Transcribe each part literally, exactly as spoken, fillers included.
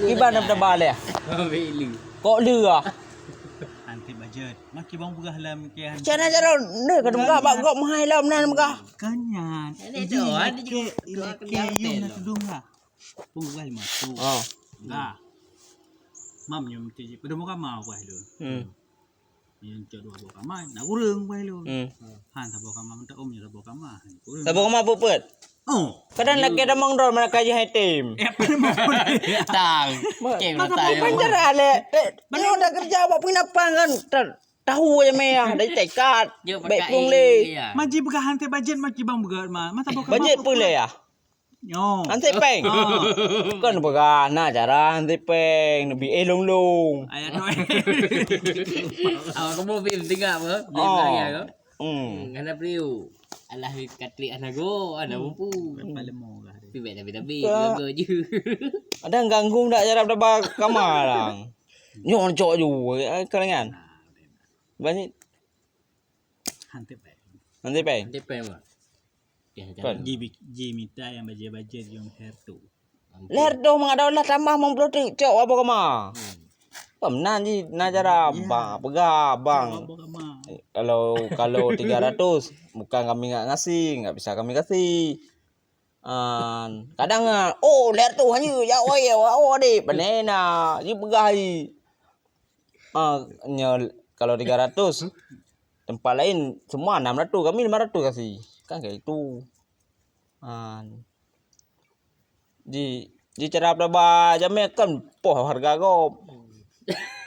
Kiban dah teuba lé. Ambil lu. Kok lu ah? Anti bajet. Makin bang peugah lam ke anti. Cara-cara ni kena peugah bak gop mahai lom nan peugah. Kan nyan. Ini Iji tu, ada ileke, juga ileke hotel yum tu. Na tudung lah. Pun gua lima tu. Oh. Nah. Mam nyum tu je. Pada muka mau gua lu. Hmm. Nyang cok dua boh kama, nak ureueng gua lu. Hmm. Han saboh kama, minta om nyang saboh kama. Ureueng. Saboh kama peuet-peuet? Oh. Kadang lagi ada mong drone mana kaji hai tim. Eh, apa nama? Tang. Cek Masa mata bukan ya. Cara le. Eh, dia udah kerja buat penginapan kan. Tahu aja meh ya, dari tekad. Dia Baik pakai pun le. Iya. Maji peugah hantai bajet maji bang beugah ma. Masa bukan Bajet pun le ya. Nyo. Hantai peng. Ah. Kan peugah na cara hantai peng, nabi eh long long. Ayah tu. Awak kamu film tengah apa? Film Oh. Raya ke? Hmm. Hmm, hana priu. Alah katrik hana go, hana mampu. Lepas lemo lah. Tapi baik tapi tapi. Ka- Jaga je. Ada ganggu tak cara berapa kamar lang. Nyok cok ju, eh, kalangan. Banyak Hantai peng. Hantai peng. Hantai peng, Mak. Ya, Kan. Ji bi-, ji mita yang bajet-bajet jong hair tu. Leher tu mengadau lah tambah mong puluh tu cok apa kama. Hmm. Pemnan ji na cara Ya. bang peugah bang. Apa kama? Kalau kalau tiga ratus bukan kami nggak ngasih, nggak bisa kami kasih. An, kadang ah, oh leher tu hanya ya oi ya oh deh panena ji peugah ji. Ah, nyo kalau tiga ratus tempat lain semua enam ratus kami lima ratus kasih. Kan kayak itu. An. Di di cara pelaba jamé kan poh harga gop.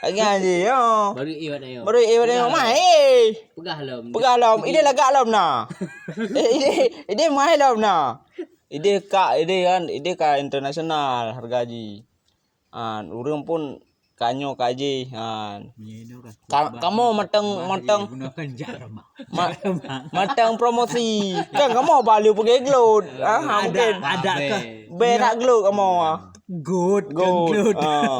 Lagi ji yo. Baru iwat ayo. Baru iwat ayo mah eh. Peugah lom. Peugah lom. Ide lagak lom na. Eh, ide ide mai lom na. Ide ka ide kan ide ka internasional harga ji. An ureueng pun kanyo kaji. Ha. Ka, kamu matang matang gunakan jarum. Ma, matang promosi. Kan kamu balu pergi gelut. Ha, ha, Ada mungkin. Ada kah? Be tak gelut kamu. Ah. Good, Good. Good. Ah.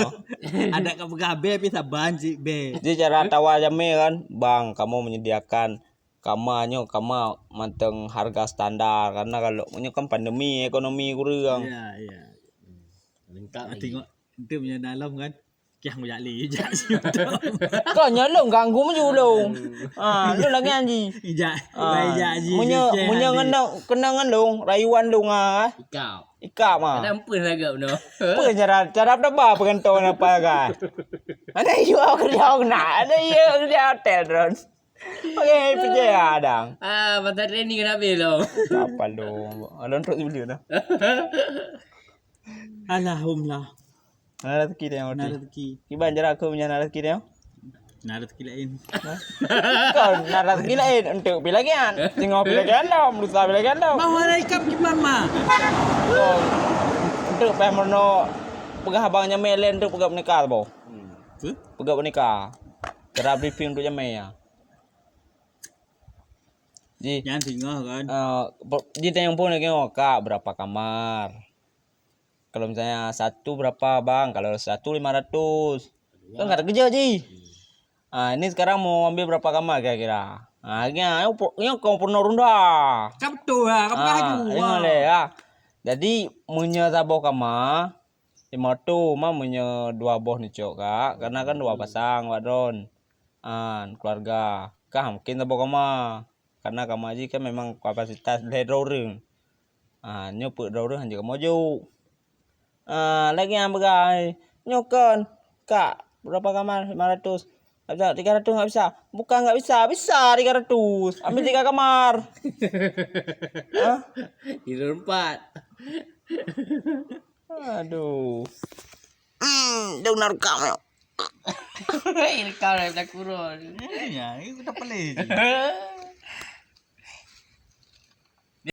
Ada kah peugah be tapi saban cik be. Jadi cara tawa jamé kan, bang kamu menyediakan kama nyoe kama mantong harga standar karena kalau nyoe kan pandemi ekonomi kurang. Ya, ya. Lengkap lagi. Tengok Ente punya dalam kan. Kiah ngujak li jak situ. Kau nyolong ganggu maju long. Ah, lu lagi anji. Ijak. Ah, ijak ji. Munyo munyo kena kena ngan long, rayuan long ah. Ikau. Ikau mah. Ada empeun lagak no. Apa cara cara apa pengenton apa kan? Ada you kerja nak, ada you kerja hotel terus. Okey, percaya dang. Ah, mata training kena habis lo. Apa long? Alon terus dulu dah. Alhamdulillah. Na rezeki teuh. Na rezeki. Kiban jarak aku punya na rezeki teuh. Na rezeki lain. Kau na rezeki lain untuk pi lagi kan. Tengok pi lagi kan dong, lusa pi lagi kan dong. Mau ada ikam kiban mah. Untuk payah meureunoe peugah abang nyamé lain untuk peugah menikah boh. Peugah menikah. Cara briefing untuk nyamé ya. Ji. Nyan singoh kan. Eh, jitanyong pun lagi kak berapa kamar? Kalau misalnya satu berapa bang? Kalau satu lima ratus. Kan kata kerja ji. Ah, ini sekarang mau ambil berapa kamar kira-kira? Ah, ini kau pernah ronda. Kan betul lah, kan Ah, pernah juga. Tengok leh ya. Jadi munyo saboh kamar lima ratus mah munyo dua boh ni cok kak, karena kan dua pasang wak drone. An keluarga. Kah mungkin saboh kamar. Karena kamar ji kan memang kapasitas lhèe droe ureueng. Ah, nyoe peuet droe ureueng hana kamoe jok. Ah, lagi nyang peugah, "Nyoe kon, Kak, berapa kamar? Lima ratus." "Nggak bisa, tiga ratus nggak bisa." "Bukan nggak bisa, bisa tiga ratus. Ambil tiga kamar." Hah? Tidur empat. Aduh. Hmm, dia benar kau. Ini kau dah kurus. Ya, ini kita pelik.